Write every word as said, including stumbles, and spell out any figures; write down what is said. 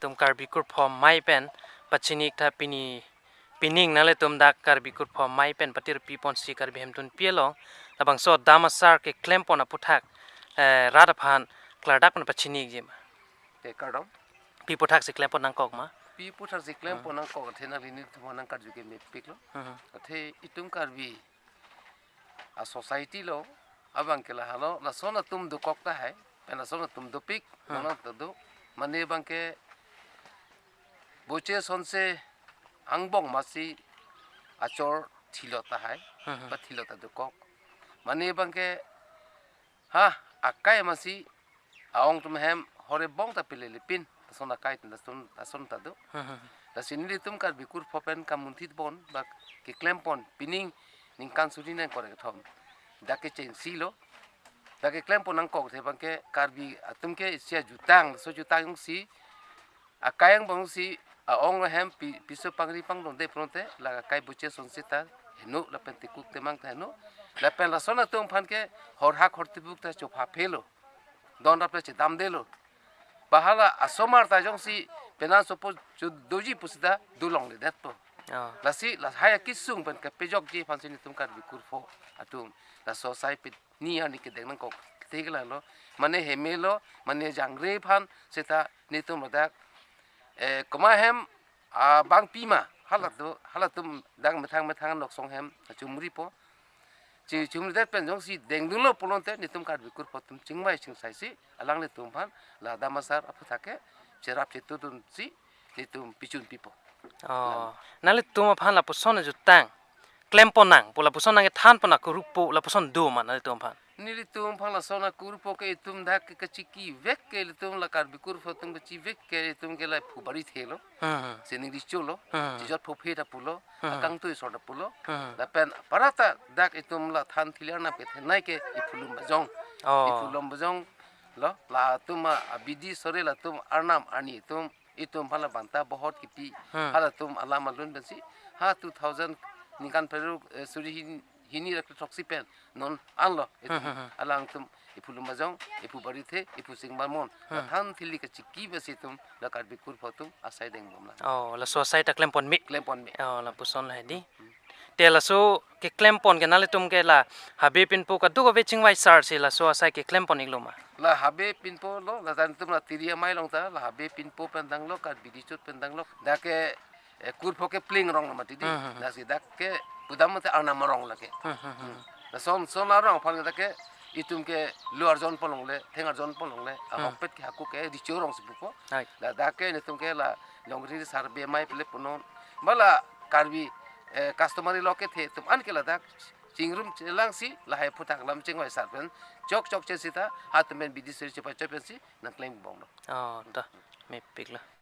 Tum Karbi kurpho amei pen pachini-ik tha pini, pining nanglitum dak Karbi kurpho amei pen patir piponsi Karbi Hemtunpi along labangso dam asar keklempon aputhak, eh, rat aphan klardak pen pachini-ikji ma? Te kardom. Pi aputhaksi klempon nangkok ma? Pi aputhaksi klempon nangkok athe nanglitumphan nangkarju ke mepiklo. Hmm. Athe itum Karbi a-society lo, abang ke lahelo, lason atum dokok tahai, pen lason atum dopik, hmm, mona ta do, mane abang ke boche sonse angbong masi achor thilo tahai, hmm, hmm, ba thilo ta dokok. Mane abang ke, ha, akai masi a-ong atum hem hore bong ta pele lepin, lason akai atum lason, lason ta do. Hmm, hmm. Lasi nelitum Karbi kurpho pen kamunthit pon, ba keklempon pining ningkan suri ningkan kethom. Dak ke chensi lo. Dak keklempon nangkok athe abang ke Karbi atum ke isi ajutang, laso jutang jongsi akai angbong si a-ong ahem pi, piso pangri pangdongde pulote, la akai boche sonse ta heno, lapen tekuk temang ta heno. Lapen lason atum aphan ke horhak hortibuk ta chopha phelo. Don rap le chedamdelo. Ba hala asomar ta jongsi penang sopo chu doji pusita dolongledetpo. Oh. Lasi lahai akesung pen kepajokji aphansi nelitum Karbi kurpho atum laso asai pini arni kedeng nangkok. Kethek lahelo, mane hemelo, mane jangre aphan seta nelitum ladak, eh, komat hem, ah, bang pima, halatum, halatum dak methang methang nok song hem chumripo. Chi chumridet pen jongsi dengdunlo pulote nelitum Karbi kurpho atum chingvai chingsaisi alanglitum aphan la dam asar aputhak ke cherap chetudunsi nelitum pichun pipo. Oh, nanglitum aphan lapuson ajutang klempon nang pu, lapuson nangkethanpon akurpo, lapuson do ma nanglitum aphan? Nelitum aphan lason akurpo ke itum dak ke kachekivek ke, ilitum la Karbi kurpho atum kachevek ke, itum ke la iphu bari thelo. Hmm. Sining dicholo. Hmm. Chijot phophe ta pulo. Hmm. Akangtui sor ta pulo. Hmm. Lapen aparata dak itum la than thili arnam kethenei ke iphulum bajong. Oh. Iphulum bajong lo, latum a-, abidi sore latum arnam arni atum, itum aphan la banta bohot kipi. Hmm. Halatum alam alun pensi, ha two thousand ningkan pharo, eh, suri hin-, hini ra kethroksi pen non anlo itum, hmm, hmm, hmm, alangtum iphulum bajong, iphu barithe, iphu sing barmon. Hmm. Than thili kacheki basi itum la Karbi kurpho atum asai dengbom lang. Oh, laso asai ta klempon me? Klempon me. Oh, lapuson la hedi. Hmm. Te laso keklempon ke nanglitum ke la habe pinpo kadokave chingvai sarsi laso asai keklempon-iklo ma? La habe pinpo lo, la tan itum la Tiri amei along ta, la habe pinpo pen danglo, Karbi Dichot pen danglo. Dak ke, eh, kurpho ke pling rong lo mati di. Hmm, hmm, hmm. Lasi dak ke pudam mate arnam arong lake. Hmm, hmm, hmm. Hmm. Lason son arong aphan dak ke itum ke lo arjonpon longle, theng arjonpon longle, hmm, ahokpet ke hako ke dicho rongsi pupo. Hai. La dak ke nelitum ke la longri sarbe amei pele punon. Ba la Karbi, eh, customary law kethe atum an ke ladak chingrum chelangsi lahai aputhak alam chingvai sar pen chok chok che sita, ha atum pen bidi suri chepachoi pensi nangklembomlo. Oh, ta. Mepiklo.